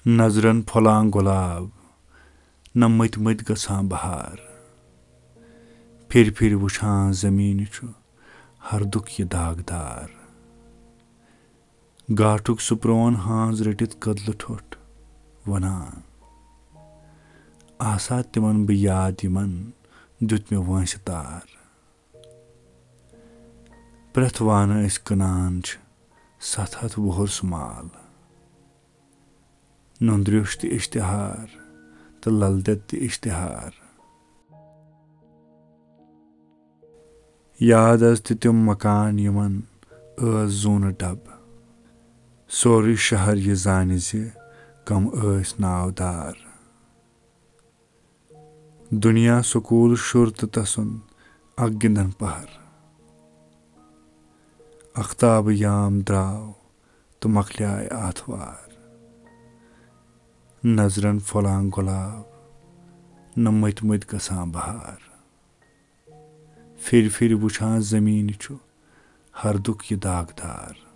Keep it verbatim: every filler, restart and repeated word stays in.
نظرن پھۄلان گۄلاب، نہ مٔتۍ مٔتۍ گژھان بہار۔ پھِرِ پھِرِ وٕچھان زٔمیٖنہِ چھُ ہردُک یہِ داغدار۔ گاٹھُک سُہ پرٛون ہانٛز رٔٹِتھ کٔدلہٕ ٹھوٚٹھ وَنان، آسا تِمن بہٕ یاد یِمن دیُت مےٚ وٲنٛسہِ تار۔ پرٛٮ۪تھ وانہٕ أسۍ کٕنان چھِ ستھ ہتھ وُہُر سُہ مال۔ نُندرِیوٚش تہِ اشتہار تہٕ لل دٮ۪د تہِ اشتہار۔ یاد از تہِ تِم مکان یِمن ٲس زوٗنہٕ ڈب۔ سورُے شہر یہِ زانہِ زِ کم ٲسۍ ناودار۔ دُنیا سکوٗل شُر تہٕ تسُنٛد اکھ گِنٛدن پہر۔ اختابہٕ یام درٛاو تہٕ مۄکلیے آتھوار۔ نظرن پھۄلان گۄلاب، نہ مٔتۍ مٔتۍ گژھان بہار۔ پھِرِ پھِرِ وٕچھان زٔمیٖنہِ چھُ ہردُک یہِ داغدار۔